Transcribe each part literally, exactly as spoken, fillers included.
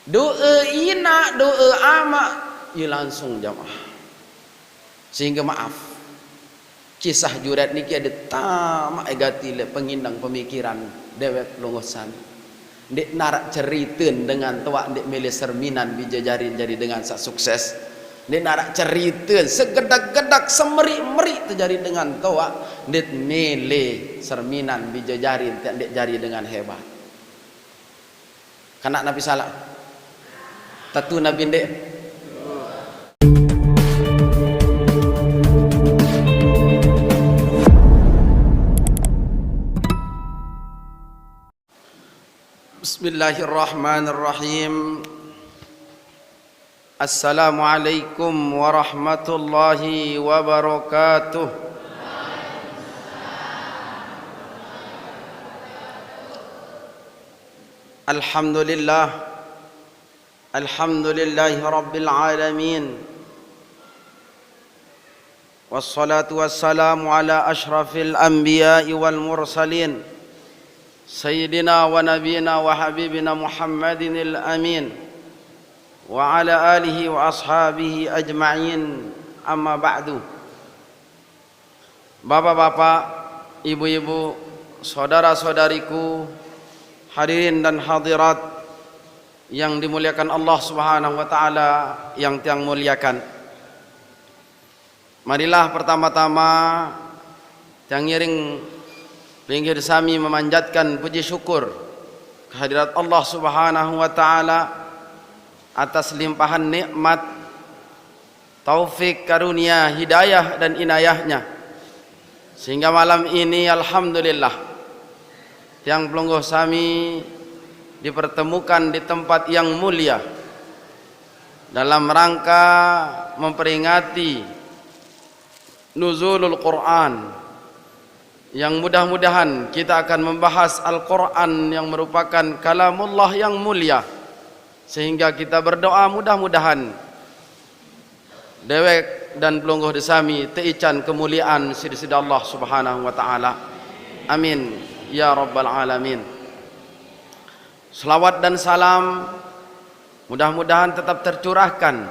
Doa ina, doa ama, ye langsung jamaah. Sehingga maaf, kisah Juret niki ade tamak e gati le pengindang pemikiran dewek pelungguh sami. Ndeq narak ceriten dengan toaq, ndeq mele serminan bije jarin jari dengan saq sukses. Ndeq narak ceriten segedak-gedak, semeriq-meriq tejari dengan toaq, ndeq mele serminan bije jarin tiaq ndeq jari dengan hebat. Kanak napi salaq? Tetu napi ndeq? Bismillahirrahmanirrahim. Assalamualaikum warahmatullahi wabarakatuh. Alhamdulillah. Alhamdulillahi rabbil alamin. Wassalatu wassalamu ala asyrafil anbiya'i wal mursalin, sayyidina wa nabiyina wa habibina Muhammadinil amin, wa ala alihi wa ashabihi ajma'in, amma ba'du. Bapak-bapak, ibu-ibu, saudara-saudariku, hadirin dan hadirat yang dimuliakan Allah Subhanahu wa taala, yang tiang muliakan. Marilah pertama-tama tiang ngiring linggih sami memanjatkan puji syukur kehadirat Allah Subhanahu wa taala atas limpahan nikmat, taufik, karunia, hidayah dan inayahnya, sehingga malam ini alhamdulillah tiang pelungguh sami dipertemukan di tempat yang mulia dalam rangka memperingati Nuzulul Quran, yang mudah-mudahan kita akan membahas Al-Quran yang merupakan kalamullah yang mulia, sehingga kita berdoa mudah-mudahan dewek dan pelungguh desami teican kemuliaan side-side Allah Subhanahu wa taala. Amin ya rabbal alamin. Selawat dan salam mudah-mudahan tetap tercurahkan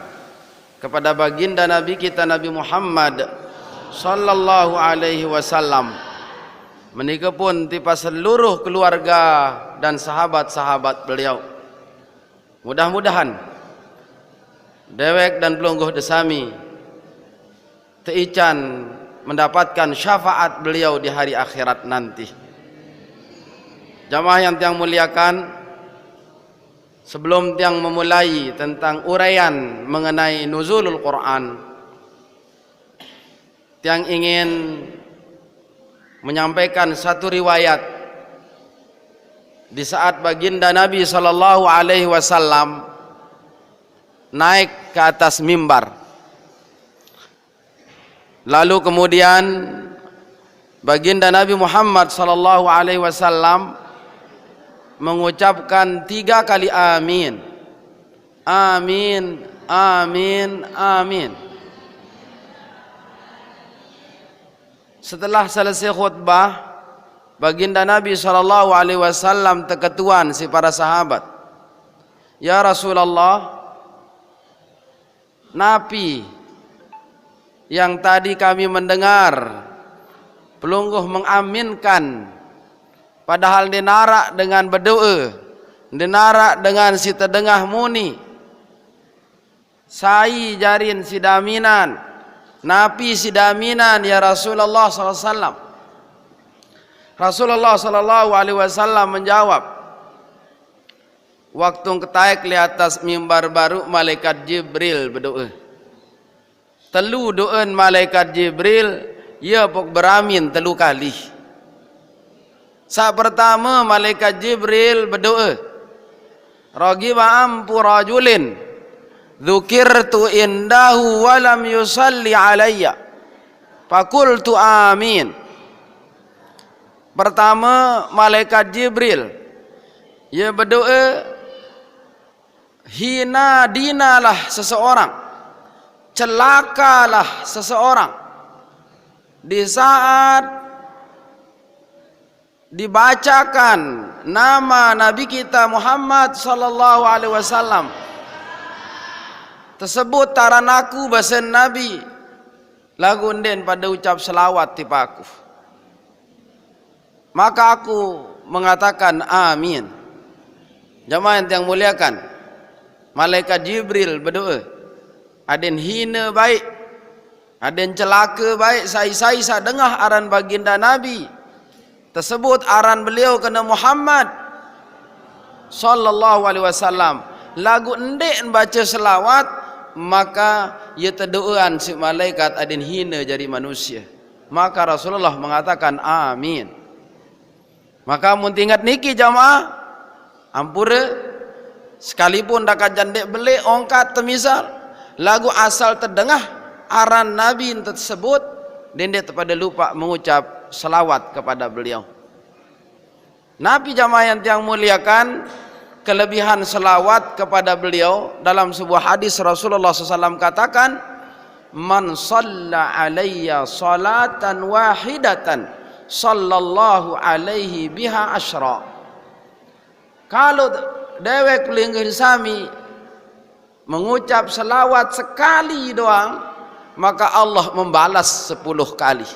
kepada baginda Nabi kita, Nabi Muhammad sallallahu alaihi wasallam. Menika pun tipa seluruh keluarga dan sahabat-sahabat beliau. Mudah-mudahan dewek dan pelungguh desami teican mendapatkan syafaat beliau di hari akhirat nanti. Jamaah yang tiang muliakan, sebelum tiang memulai tentang uraian mengenai Nuzulul Quran, tiang ingin menyampaikan satu riwayat di saat baginda Nabi sallallahu alaihi wasallam naik ke atas mimbar. Lalu kemudian baginda Nabi Muhammad sallallahu alaihi wasallam mengucapkan tiga kali amin. Amin, amin, amin. Setelah selesai khutbah, baginda Nabi sallallahu alaihi wasallam teketuan si para sahabat. Ya Rasulullah, napi yang tadi kami mendengar pelungguh mengaminkan, padahal ndeq naraq dengan bedoe, ndeq naraq dengan si tedengah muni. Sai jarin side aminan? Napi side aminan, ya Rasulullah sallallahu alaihi wasallam? Rasulullah sallallahu alaihi wasallam menjawab, waktu ketaek leq atas mimbar baruq malaikat Jibril bedoe. Telu doen malaikat Jibril, ie pok beramin telu kali. Saq pertame, malaikat Jibril bedoe, "Ragiba ampu rajulin dzukirtu indahu wa lam yusalli alayya." Fakultu, "Amin." Pertame, malaikat Jibril, ie bedoe, hina dinalah seseorang, celakalah seseorang di saat dibacakan nama Nabi kita Muhammad sallallahu alaihi wasallam, tersebut taran aku basen Nabi, lagu nden pada ucap selawat tipaku, maka aku mengatakan amin. Jamaah yang tiang muliakan, malaikat Jibril berdoa, aden hina baik, aden celaka baik, sai-sai sa dengah aran baginda Nabi tersebut aran beliau kena Muhammad sallallahu alaihi wasallam, lagu ndeq baca selawat, maka ye tedoaan siq malaikat aden hina jari manusia. Maka Rasulullah mengatakan amin. Maka mun tinget niki jamaah, ampure, sekalipun dakaq jandeq beleq ongkat temisal, lagu asal tedengah aran Nabi tersebut, dendeq tepada lupaq mengucap selawat kepada beliau. Napi jamaah yang tiang muliakan, kelebihan selawat kepada beliau? Dalam sebuah hadis Rasulullah sallallahu alaihi wasallam katakan, "Man shalla alayya salatan wahidatan, sallallahu alaihi biha asyra." Kalau dewek pelingguh sami mengucap selawat sekali doang, maka Allah membalas sepuluh kali.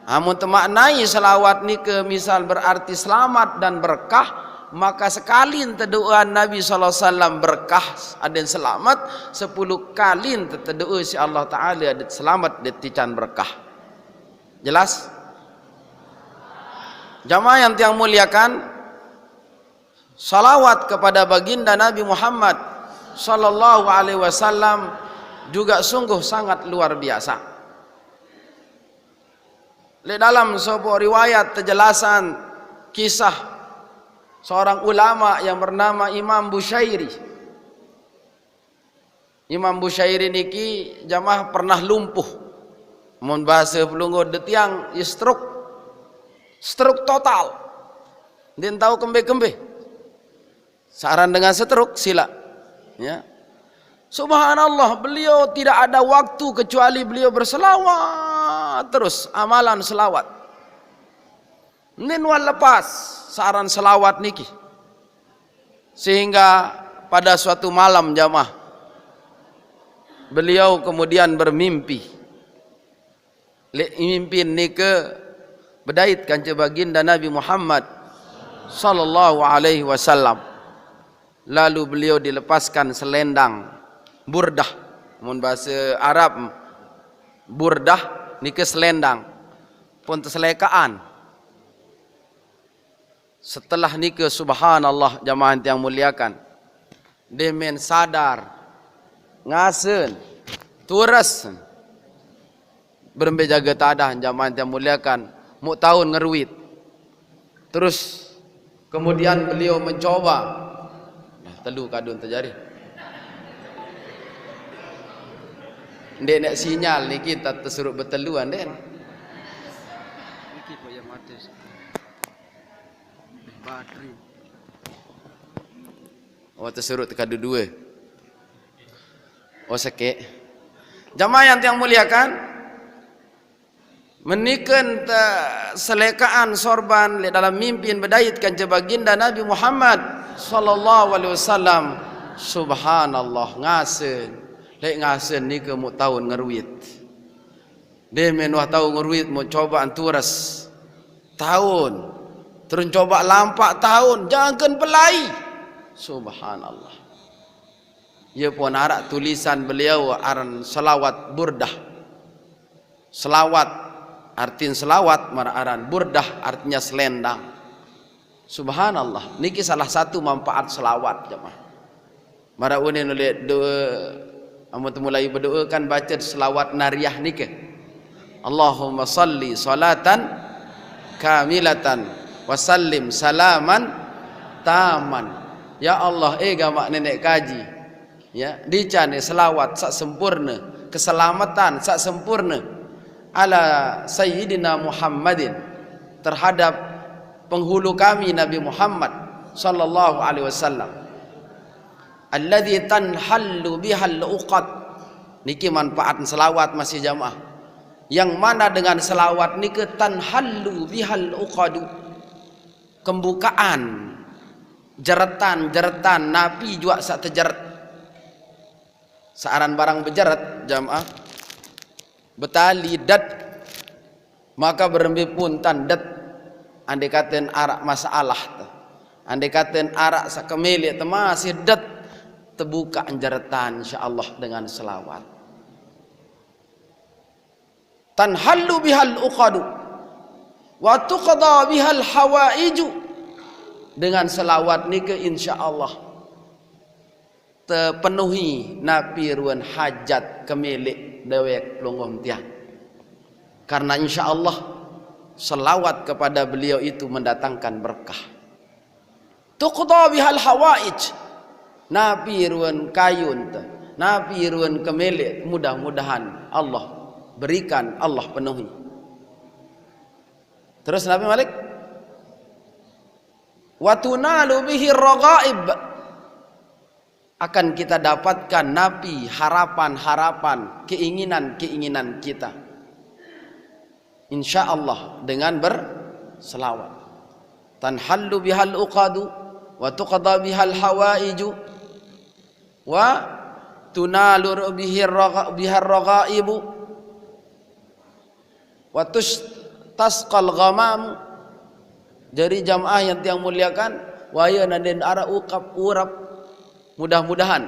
Amun temaknai selawat nike misal berarti selamat dan berkah, maka sekali ente doa Nabi sallallahu alaihi wasallam berkah aden selamat, sepuluh kali ente tedoa si Allah Taala aden selamat, aden tican berkah. Jelas? Jamaah yang tiang muliakan, salawat kepada baginda Nabi Muhammad sallallahu alaihi wasallam juga sungguh sangat luar biasa. Leq dalam sopoq riwayat tejelasan kisah seorang ulama yang bernama Imam Busyairi. Imam Busyairi niki jamaah pernah lumpuh. Mun bahasa pelungguh de tiang, ye stroke. Stroke total. Ndeq tao kembe-kembe. Saq aran dengan stroke, silaq. Ya. Subhanallah, beliau tidak ada waktu kecuali beliau berselawat terus, amalan selawat. Ndeqn wah lepas saq aran selawat niki. Sehingga pada suatu malam jamaah, beliau kemudian bermimpi. Leq mimpin nike bedait kance baginda Nabi Muhammad sallallahu alaihi wasallam. Lalu beliau dilepaskan selendang burdah. Mun bahasa Arab, burdah nike selendang. Pun teselekaqan. Setelah nike, subhanallah, jamaah tiang muliakan, demen sadar, ngasen, tures. Berembe jage tadah, jamaah tiang muliakan, muq taun ngeruit. Terus kemudian beliau mencoba. Nah, telu kadun tejari. Ndeq neq sinyal niki, ntar tesuruq beteluan, ndeq. Niki kok yang mati. Bateri. Oh, tesuruq tekadu due. Oh, sekeq. Jamaah yang tiang muliakan, meniken te-, selekaqan sorban leq dalam mimpi bedait kance baginda Nabi Muhammad sallallahu alaihi wasallam. Subhanallah, ngasen. Leq ngasen nike muq taun ngeruit. Demen wah taun ngeruit, muq cobaq tures. Taun. Terus cobaq lampaq taun, jangken pelai. Subhanallah. Ie pun araq tulisan beliau aran selawat burdah. Selawat, artin selawat maraq aran, burdah artinya selendang. Subhanallah, niki salah satu manfaat selawat, jemaah. Maraq unin uleq doe, amun temulai bedoe kan bace selawat nariah nike. Allahumma salli salatan kamilatan wa sallim salaman taman. Ya Allah, eh gamaq neneq kaji. Ya, dicane selawat saq sempurne, keselametan saq sempurne ala Sayyidina Muhammadin, terhadap penghulu kami Nabi Muhammad sallallahu alaihi wasallam. Alladzi tanhallu bihal uqad. Niki manfaat selawat masih jamaah. Yang mana dengan selawat nike tanhallu bihal uqadu. Kembukaan jeretan-jeretan napi juak saq tejeret. Searan barang bejeret, jamaah, betali det, maka berembe pun tan det. Andai katen araq masalah te, andai katen araq saq kemeleq te masih det, tebukaq jeretan, insyaallah, dengan selawat. Tanhallu bihal uqadu wa tuqda bihal hawaiju. Dengan selawat nike, insyaallah, tepenuhi napi ruen hajat kemeleq dewek pelungguh tiang. Karena insyaallah, selawat kepada beliau itu mendatangkan berkah. Tuqda bihal hawaij. Napi ruen kayun te, napi ruen kemeleq, mudah-mudahan Allah berikan, Allah penuhi. Terus napi malik? Wa tunalu bihi raghaib. Akan kita dapatkan napi harapan-harapan, keinginan-keinginan kita, insyaallah, dengan berselawat. Tanhallu bihal uqadu wa tuqda bihal hawaiju wa tunalu bihi raga-, bihar raghaibu wa tus-, tasqal ghamam. Jadi jamaah yang tiang muliakan, waya nanden araq ukap urap, mudah-mudahan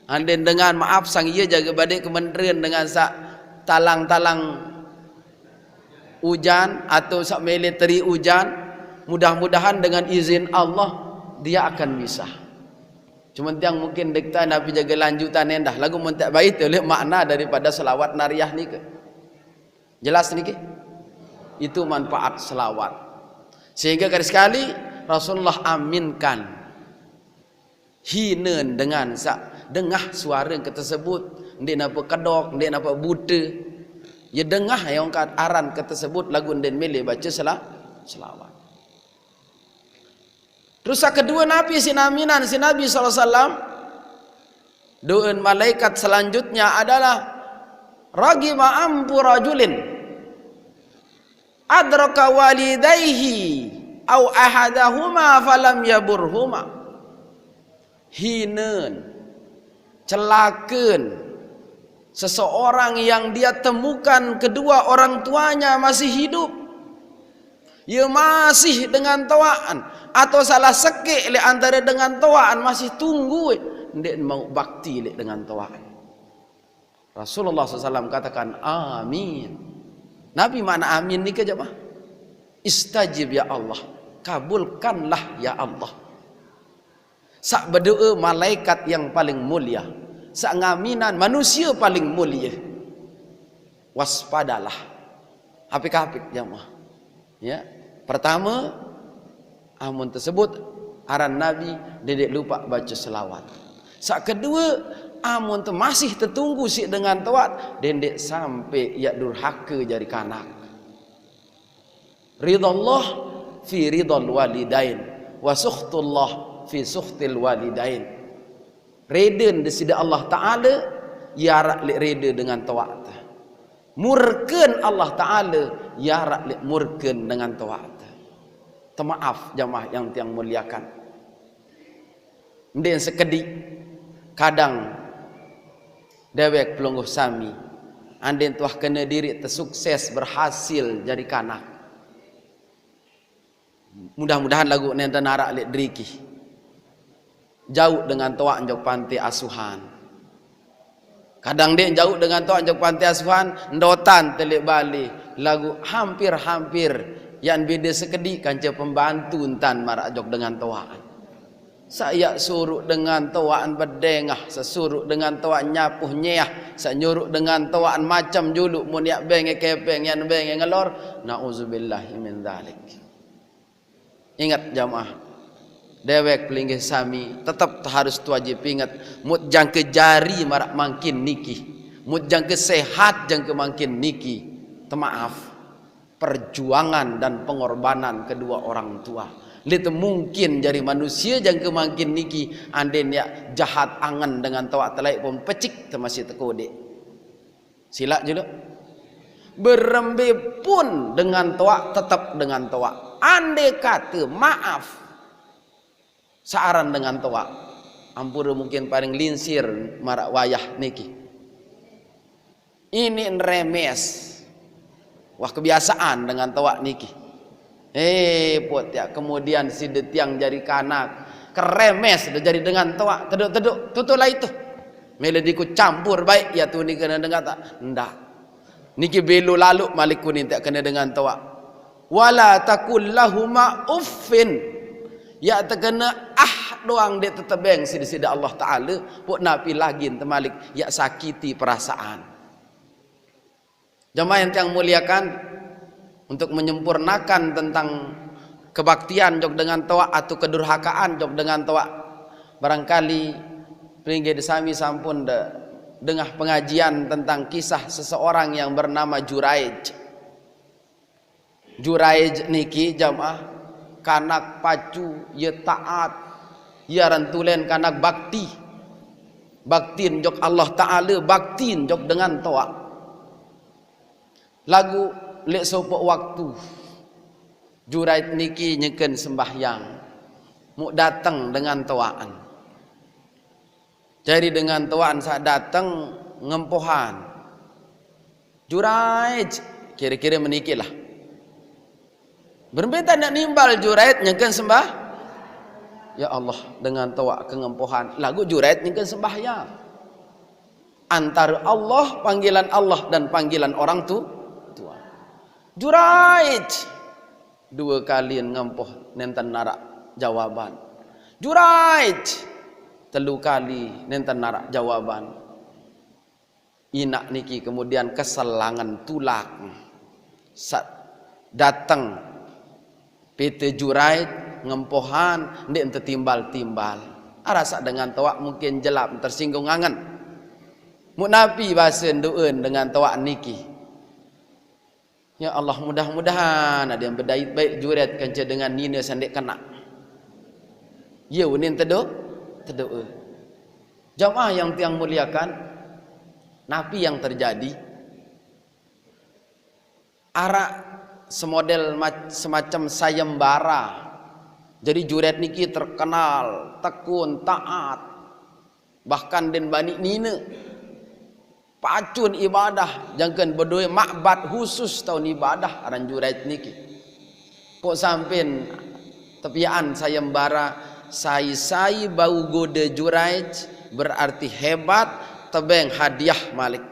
anden dengan, maaf, sang ie jage badeq kementerian dengan saq talang-talang ujan atau saq mele teri ujan, mudah-mudahan dengan izin Allah dia akan bisa. Cuman tiang mungkin dikta napi jage lanjutan endah, laguq mun tak bait oleh makna daripada selawat nariyah nike. Jelas niki? Itu manfaat selawat. Sehingga kali sekali Rasulullah aminkan. Hinen dengan saq dengah suare ke tesebut, ndeq nape kedok, ndeq nape bute. Ye dengah ye ongkat aran ke tesebut laguq ndeqn mele bace sela-, selawat. Terus saq kedue napi siq naminan siq Nabi sallallahu alaihi wasallam, doen malaikat selanjutnya adalah, "Raghima anfu rajulin adraka walidaihi au ahadahuma falam yaburhuma." Hinen, celaken seseorang yang dia temukan kedua orang tuanya masih hidup. Ye masih dengan toaqn, atau salah sekeq leq antare dengan toaqn masih tunggu, ndeq mauq bakti leq dengan toaqn. Rasulullah sallallahu alaihi wasallam katakan, "Amin." Napi makna amin nike, jamaah? Istajib ya Allah, kabulkanlah ya Allah. Saq bedoe malaikat yang paling mulia, saq ngaminan manusie paling mulie. Waspadalah. Apik-apik, jamaah. Ya. Pertame, amun tesebut aran Nabi, dendeq lupaq bace selawat. Saq kedue, amun te masih tetunggu siq dengan toaq, dendeq sampe yaq durhake jari kanak. Ridallah fi ridal walidain, wa sukhtullah fi sukhtil walidain. Reden Deside Allah Taala, ye araq leq rede dengan toaq te. Murken Allah Taala, ye araq leq murken dengan toaq te. Temaaf, jamaah yang tiang muliakan. Ndeqn sekediq, kadang dewek pelungguh sami, anden tuah kene diriq tesukses, berhasil jari kanak. Mudah-mudahan laguq nenten araq leq deriki. Jauq dengan toaq njok pante asuhan. Kadang ndeq jauq dengan toaq njok pante asuhan, ndotan te leq bale, laguq hampir-hampir yaqn bede sekediq kance pembantu ntan maraq jok dengan toaq. Saq yaq suruq dengan toaqn bedengah, saq suruq dengan toaqn nyapuh nyeah, saq nyuruq dengan toaqn macem juluq, mun yaq benge kepeng, yaqn benge ngelor. Nauzubillahi min dzalik. Inget, jamaah, dewek pelinggih sami tetep harus tuaji pinget, mut jangke jari maraq mangkin niki, mut jangke sehat jangke mangkin niki, temaaf, perjuangan dan pengorbanan kedua orang tua. Ndeqte mungkin jari manusie jangke mangkin niki anden yaq jahat angen dengan toaq, te laeq pun pecik te masih tekodeq. Silaq juluq. Berembe pun dengan toaq, tetep dengan toaq. Andai kata maaf saaran dengan toaq, ampure mungkin paring linsir maraq wayah niki. Ini nremes. Wah, kebiasaan dengan toaq niki. Eh, pok tiaq kemudian side tiang jari kanak, keremes de jari dengan toaq, teduk-teduk, tutulah itu. Mele diku campur baik, ya tu ni kene dengan toaq. Ndak. Niki belo lalo malik kuning tiaq kene dengan toaq. Wala takul lahuma uffin. Ya tekene ah doang de tetebeng side-side Allah Taala, pok napi lagi ente malik ya sakiti perasaan. Jemaah yang tiang muliakan, untuk menyempurnakan tentang kebaktian jok dengan toaq atau kedurhakaan jok dengan toaq, barangkali peringgih de sami sampun de dengah pengajian tentang kisah seseorang yang bernama Juraij. Juraij niki jamaah kanak pacu, ye taat, ye aran tulen kanak bakti. Baktin jok Allah Taala, baktin jok dengan toaq. Lagu leq sopoq waktu, Juraij niki nyeken sembahyang, muq dateng dengan toaqan. Jari dengan toaqan saq dateng ngempohan. Juraij, kire-kire menikilah. Berembe taq ndeq nimbal Juraij nyeken sembah? Ya Allah, dengan toaq kengempohan, laguq Juraij nyeken sembahyang. Antare Allah, panggilan Allah dan panggilan orang tu-, tua. Juraij, due kali ngempoh nenten naraq jawaban. Juraij, telu kali nenten naraq jawaban. Inaq niki kemudian kesel angen tulak. Saq dateng pete Juraij ngempohan ndeq tetimbal-timbal. Araq saq dengan toaq mungkin jelap tersinggung angen. Muq napi base ndoen dengan toaq niki? Ya Allah, mudah-mudahan adeqn bedait bait Juraij kance dengan nine saq ndeq kenaq. Ye unin tedo-, tedoe. Jamaah yang tiang muliakan, napi yang terjadi? Araq semodel mac-, semacem sayembara. Jari Juraij niki terkenal tekun, taat. Bahkan ndeqn bani nine. Pacun ibadah, jangken bedoe ma'bad khusus taun ibadah aran Juraij niki. Pok sampean tepiaqan sayembara, sai-sai bau gode Juraij, berarti hebat, tebeng hadiah malik.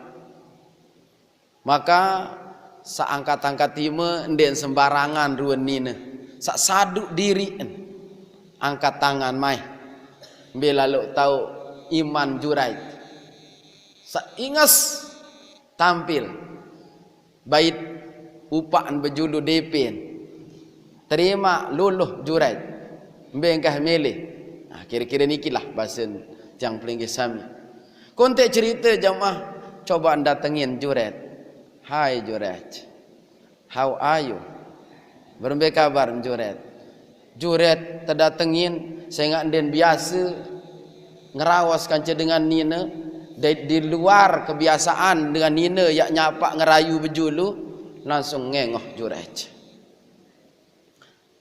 Maka saq angkat-angkat ime ndeqn sembarangan ruen nine, saq saduq diriqn. Angkat tangan mai. Mbe laloq taoq iman Juraij. Saq inges tampil. Bait upaqn bejulu depin. Terimaq loloh Juraij. Mbe engkah mele. Nah, kire-kire nikilah basen tiang pelinggih sami. Konteq cerite jamaah, coba datengin Juraij. "Hai Juraij. How are you?" Berembe kabar Juraij? Juraij tedatengin sengaq ndeqn biase ngeraos kance dengan nine, dait di luar kebiasaan dengan nine yaq nyapaq ngerayu bejulu, langsung ngengoh Juraij.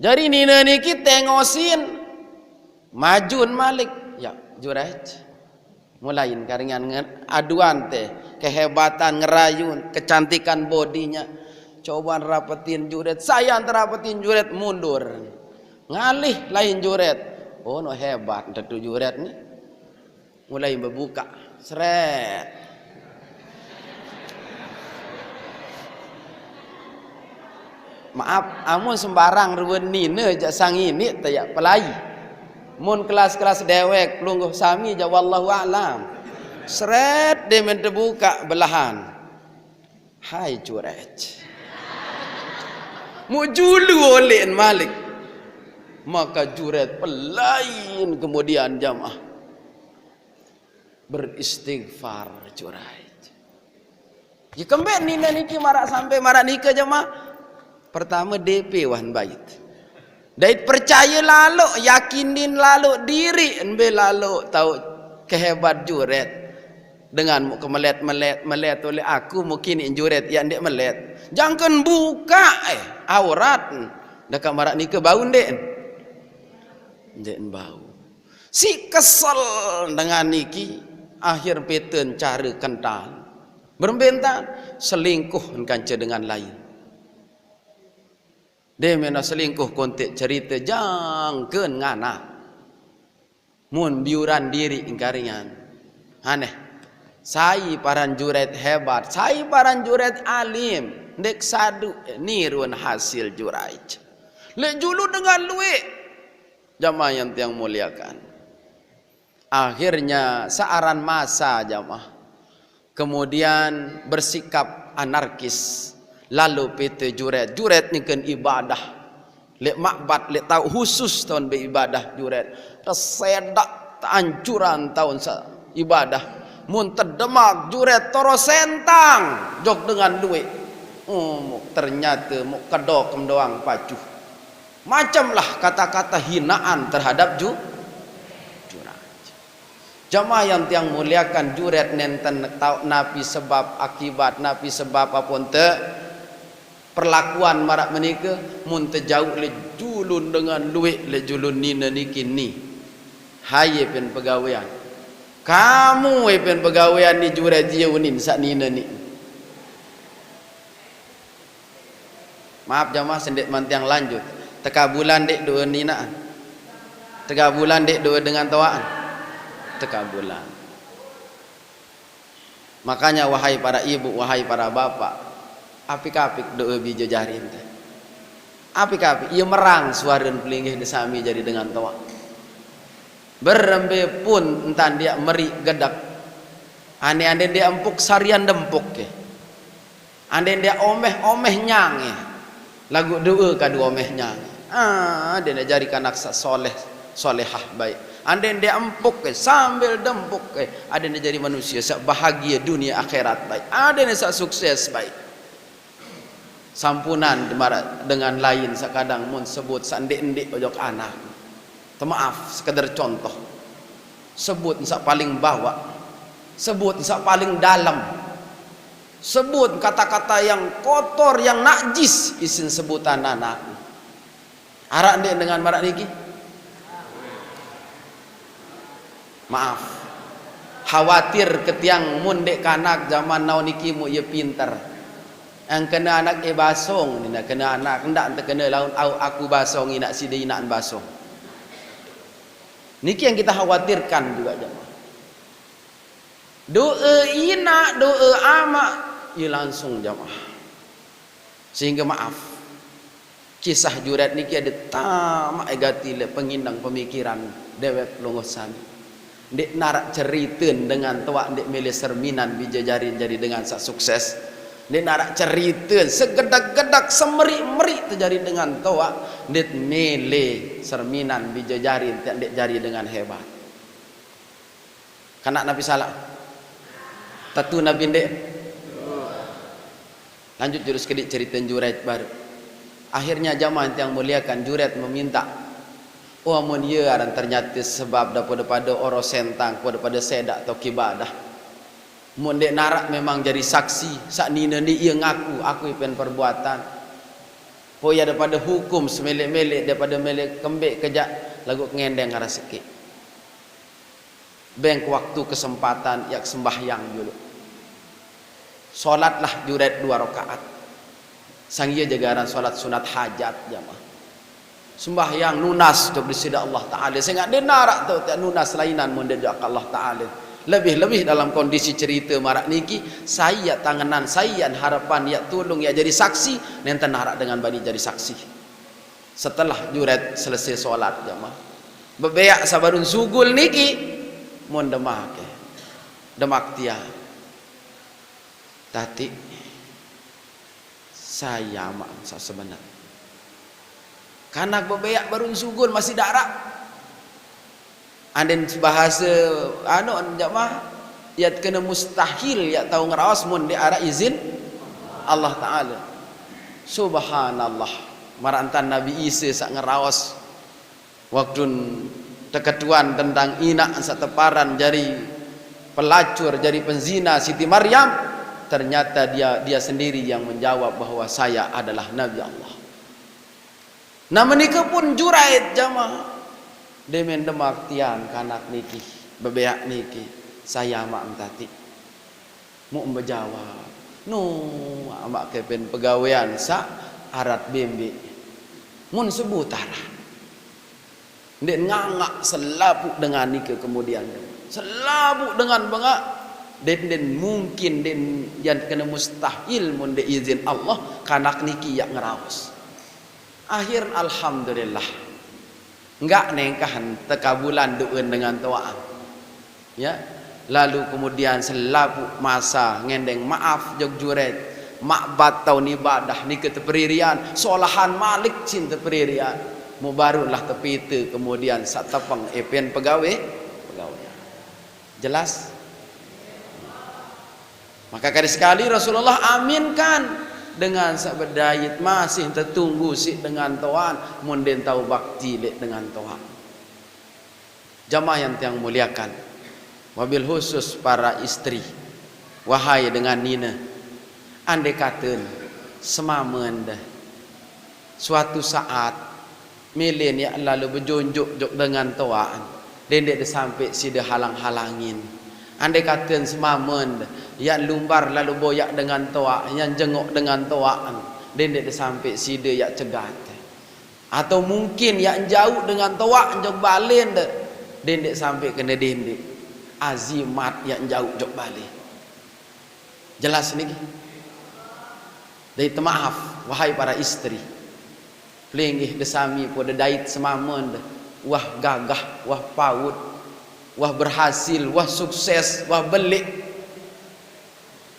Jari nine niki tengosin, majun malik. "Ya, Juraij." Mulain karingan nge-, aduan te, kehebatan ngerayun, kecantikan bodinya. Coban rapetin Juraij, sayan terapetin Juraij, mundur. Ngalih lain Juraij. Oh, no hebat tetu Juraij ni. Mulai bebukaq. Seret. Maap, amun sembarang ruen nine jaq sang iniq te yaq pelai. Mun kelas-kelas dewek pelungguh sami jaq wallahu a'lam. Seret demen tebukaq belahan. Hai Juraij. Muq julu oleqn malik. Maka Juraij pelain kemudian jamaah. Beristighfar Juraij. Ye kembeq nine niki maraq sampai maraq nike jemaah? Pertame D P wah bait. Dait percaye laloq, yakinin laloq diriq, mbe laloq taoq kehebat Juraij. Dengan muq kemelet-melet, melet oleq aku, mungkin ni Juraij yaq ndeq melet. Jangken bukaq, eh, aurat. Deka marak nike bau ndeqn? Ndeqn bau. Si kesel dengan niki, akhir peten care kental. Berembe ntan? Selingkuh kance dengan lain. Deh mena selingkuh kontek cerite jangken nganak. Mun biuran diri engkaringan. Aneh. Sai paran juret hebat, sai paran juret alim, ndeq sadu nirun hasil juret. Leq julu dengan lueq. Jamaah yang tiang muliakan. Akhirnya searan masa jamaah. Kemudian bersikap anarkis. Lalu pete juret, juret ningken ibadah. Leq makbat, leq taoq khusus taun beibadah juret. Tesedak teancuran taun saq ibadah. Mun tedemak juret toro sentang, jok dengan lueq. Oh, muk ternyate muk kedok doang pacuh. Macemlah kata-kata hinaan terhadap ju-, juret. Jamaah yang tiang muliakan, juret nenten taoq napi sebab akibat, napi sebab apun te perlakuan maraq menike, mun tejauq leq julun dengan lueq, leq julun nine niki ni. Hai epen pegawean. Kamu epen pegawean ni juret ie unin saq nine ni. Maaf jamaah, sendeq mantiang lanjut. Tekabulan ndeq do'e ninaqan? Tekabulan ndeq do'e dengan toaqan? Tekabulan. Makanya, wahai para ibu, wahai para bapak, apik-apik do'e bije jari ente. Apik-apik, ie merang suaren pelinggih de sami jari dengan toaq. Berembe pun ntan ndeq meriq gedek. Ande-ande ndeq empuk sarian dempuk ke. Ande ndeq omeh-omeh nyange, laguq do'e kadu omeh nyange. Ah, adene jari kanak saq soleh, solehah baik. Ande ndeq empuk ke, sambil dempuk ke, adene jari manusie saq bahagie dunie akhirat baik. Adene saq sukses baik. Sampunan maraq dengan lain saq kadang mun sebut saq ndeq-ndeq ojok anak. Temaaf, sekeder contoh. Sebut saq paling bawaq. Sebut saq paling dalem. Sebut kata-kata yang kotor, yang najis, isin sebutan anak. Araq ndeq dengan maraq niki? Maaf. Khawatir ke tiang mun ndeq kanak jaman now niki muq ie pinter. Engkene anak e basong, nina kene anak, ndaq ente kene laun au aku basong, inaq side inaqn basong. Niki yang kita khawatirkan juga, jamaah. Do'e inaq, do'e amaq, ie langsung, jamaah. Sehingge maaf. Kisah juret niki adeq tamaq e gati leq pengindeng pemikiran dewek pelungguh sami. Ndeq naraq ceriten dengan toaq ndeq mele serminan bije jari jari dengan saq sukses. Ndeq naraq ceriten segedek-gedek semeriq-meriq tejari dengan toaq ndeq mele serminan bije jari nteq ndeq jari dengan hebat. Kanak napi salaq? Tetu napi ndeq? Lanjut jurus kediq ceriten juret baruq. Akhirnya jamaah tiang muliakan, juret meminta, oh, amun ie aran ternyate sebab dapur daripada oro sentang, daripada sedaq tao kibadah. Mun ndeq naraq memang jari saksi, saq nine ni ie ngaku, aku ipen perbuatan. Poya daripada hukum semeleq-meleq, daripada meleq kembeq kejaq, laguq ngendeng araq sekeq. Beng waktu kesempatan yaq sembahyang juluq. Solatlah juret dua rakaat. Sang ie jage aran solat sunat hajat, jamaah. Sembahyang nunas jok Deside Allah Taala. Sengaq ndeq naraq tao tiaq nunas lainan mun ndeq jok Allah Taala. Lebih-lebih dalam kondisi cerite maraq niki, sai yaq tangenan, sai yaq harepan, yaq tulung, yaq jari saksi, nenten araq dengan bani jari saksi. Setelah juret selese solat, jamaah. Bebeaq saq barun sugul niki, mun demak e. Demak tiang. Tatiq, sai amaq saq sebenar. Kanak bebeaq barun sugul masih daraq. Anden bahase anu, jamaah, yaq kene mustahil yaq tao ngeraos mun ndeq araq izin Allah Taala. Subhanallah. Maraq ntan Nabi Isa saq ngeraos waktu teketuan tentang inaq saq teparan jari pelacur, jari penzina Siti Maryam, ternyata dia, dia sendiri yang menjawab bahwa saya adalah Nabi Allah. Nah, menikepun Juraij jamaah. Demen demak tiang kanak niki, bebeak niki, saya mak entati. Mu bejawab, nu, amak kepen pegawean sa arat bembe. Mun sebutara. Ndeq ngangak selapuq dengan nike kemudian. Selapuq dengan bengaq, ndeq, ndeq mungkin, ndeq, yan kene mustahil mun ndeq izin Allah, kanak niki yaq ngeraos. Akhir, alhamdulillah. Nggak nengkahan tekabulan doen dengan toaq. Ya. Lalu kemudian selapuq masa ngendeng maaf jok Juraij, mak bat taun ibadah nike teperirian, solahan malik sin teperirian. Mu barulah tepite kemudian saq tepeng epen pegawe, pegawean. Jelas? Maka kali sekali Rasulullah aminkan dengan saq bedait masih tetunggu siq dengan toaq, mun ndeqn tao bakti leq dengan toaq. Jamaah yang tiang muliakan, wabil khusus para istri, wahai dengan nine, andai katen semamende suatu saat mele yaq lalo bejonjoq jok dengan toaq, ndeq, ndeq sampe side halang-halangin. Andai katen semamende yaq lumbar lalo boyaq dengan toaq, yaq jengok dengan toaq, ndeq, ndeq sampe side yaq cegat. Atau mungkin yaq jauq dengan toaq jok balen de, ndeq, ndeq sampe kene ndeq, ndeq. Azimat yaq jauq jok bale. Jelas niki? Dait temaaf, wahai para istri. Pelinggih de sami pade dait semamende, wah gagah, wah paut, wah berhasil, wah sukses, wah beleq.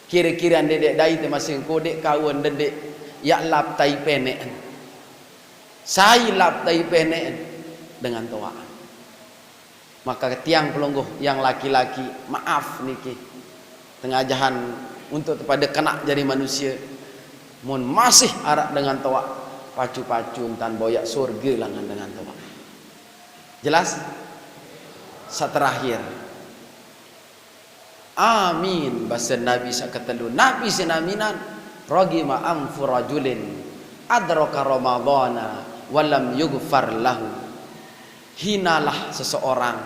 Kire-kire ndeq, ndeq dait masing kodeq kawen ndeq, yaq lap tai peneqen. Sai lap tai peneqen dengan toaq. Maka tiang pelungguh yang laki-laki, maaf niki. Tengajahan untuk tepade kena jari manusie. Mun masih araq dengan toaq, pacu-pacu ntan boyaq surge langan dengan toaq. Jelas? Saq terakhir. Amin, base Nabi saq ketelu. Nabi sinaminan, "Ragima anfu rajulin adraka Ramadana wa lam yughfar lahu." Hinalah seseorang,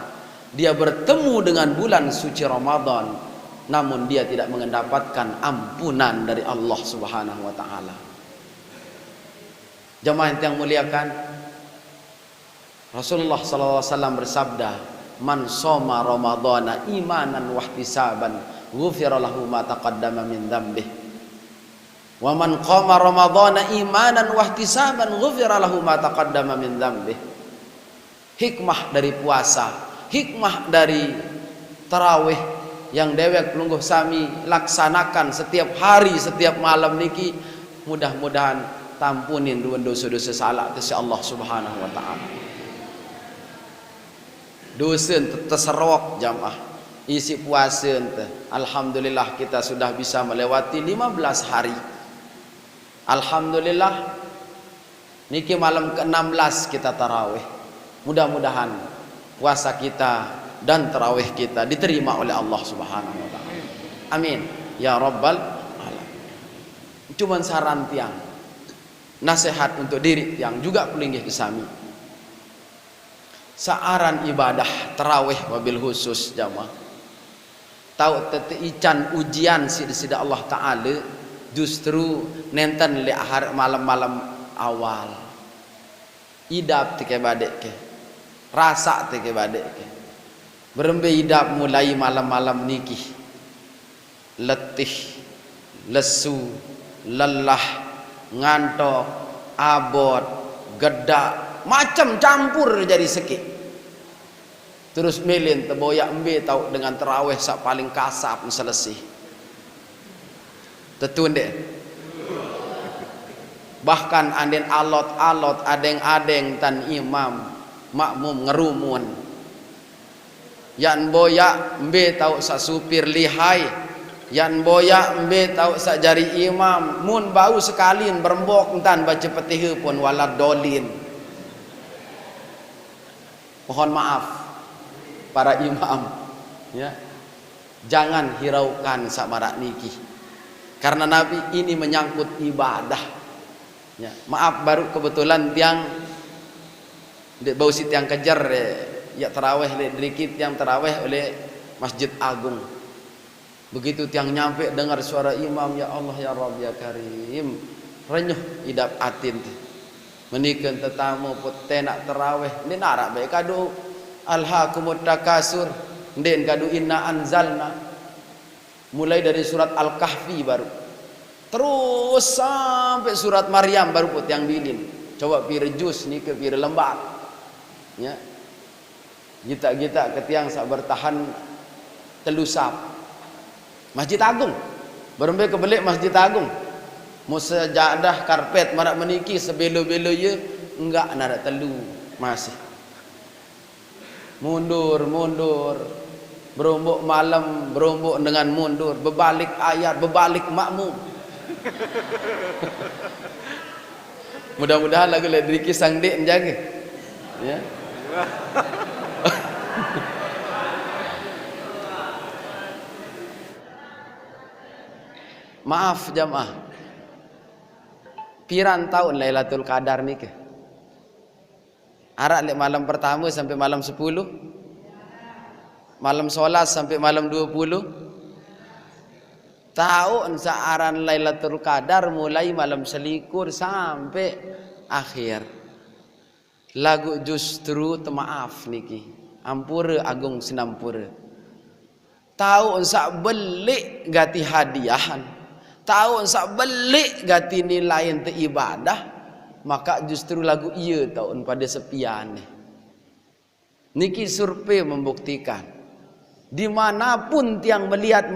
dia bertemu dengan bulan suci Ramadan, namun dia tidak mendapatkan ampunan dari Allah Subhanahu wa Ta'ala. Jamaah yang tiang muliakan, Rasulullah sallallahu alaihi wasallam bersabda, "Man shoma Ramadhana imanan wahtisaban, ghufira lahu ma taqaddama min dzambih. Wa man qama Ramadhana imanan wahtisaban, ghufira lahu ma taqaddama min dzambih." Hikmah dari puasa, hikmah dari tarawih yang dewek pelungguh sami laksanakan setiap hari, setiap malam niki, mudah-mudahan tampunin ruen dose-dose salaq te siq Allah Subhanahu wa Ta'ala. Dose ente teserok jamaah isiq puase ente. Alhamdulillah, kita sudah bisa melewati lima belas hari. Alhamdulillah, niki malam keenam belas kita tarawih. Mudah-mudahan puasa kita dan tarawih kita diterima oleh Allah Subhanahu wa Ta'ala. Amin ya rabbal alamin. Cuman saran tiang, nasihat untuk diri tiang juga pelinggih de sami. Saq aran ibadah tarawih wabil khusus jamaah, tao tete ican ujian siq Deside Allah Ta'ala, justru nenten leq ahar malem-malem awal. Idap teke badeqke, rasaq teke badeqke. Berembe idap mulai malem-malem niki? Letih, lesu, lelah, ngantok, abot, gedaq, macem campur jari sekeq. Terus mele ente boyaq mbe tao dengan tarawih saq paling kasap selesih. Tetu ndeq? Bahkan andin alot-alot, adeng-adeng tan imam, makmum ngerumun. Yaq mboyaq mbe tao saq supir lihai, yaq mboyaq mbe tao saq jari imam, mun bau sekalin berembok ntan bace Petihe pun waladhdhallin. Mohon maaf, para imam, ya. Jangan hiraukan saq maraq niki. Karena Nabi, ini menyangkut ibadah. Ya, maaf, baruq kebetulan tiang Ndeq bau si tiang kejer, eh, ya teraweh leq deriki tiang teraweh oleq Masjid Agung. Begitu tiang nyampe dengar suara imam, ya Allah, ya Rabb, ya Karim. Renyuh idap atin te. Menike tetame put tenaq teraweh, ndeq naraq bae kadu Alhaakumut Takasur, ndeq kadu Inna Anzalna. Mulai dari surat Al-Kahfi baru. Terus sampai surat Maryam baru put tiang bilin. Coba pire juz nike, pire lembar. Ya. Gitaq-gitaq ke tiang saq bertahan telu sap. Masjid Agung. Berembe kebeleq Masjid Agung. Musejadah karpet maraq meniki sebelo-belo ye, enggak naraq telu. Masih. Mundur, mundur. Berombok malem, berombok dengan mundur. Bebalik ayat, bebalik makmum. Mudah-mudahan laguq leq deriki sang ndeq njage. Ya. Maaf, jamaah. Piran taun Lailatul Qadar nike? Araq leq malem pertame sampai malem sepuluh? Malem solas sampai malem due puluh? Taun saq aran Lailatul Qadar mulai malem selikur sampai akhir. Laguq justru temaaf niki. Ampure agung sinampure. Taun saq beleq gati hadiahan, taun saq beleq gati nilain te ibadah, maka justru laguq ie taun pade sepian. Niki survei membuktikan, dimanapun tiang melihat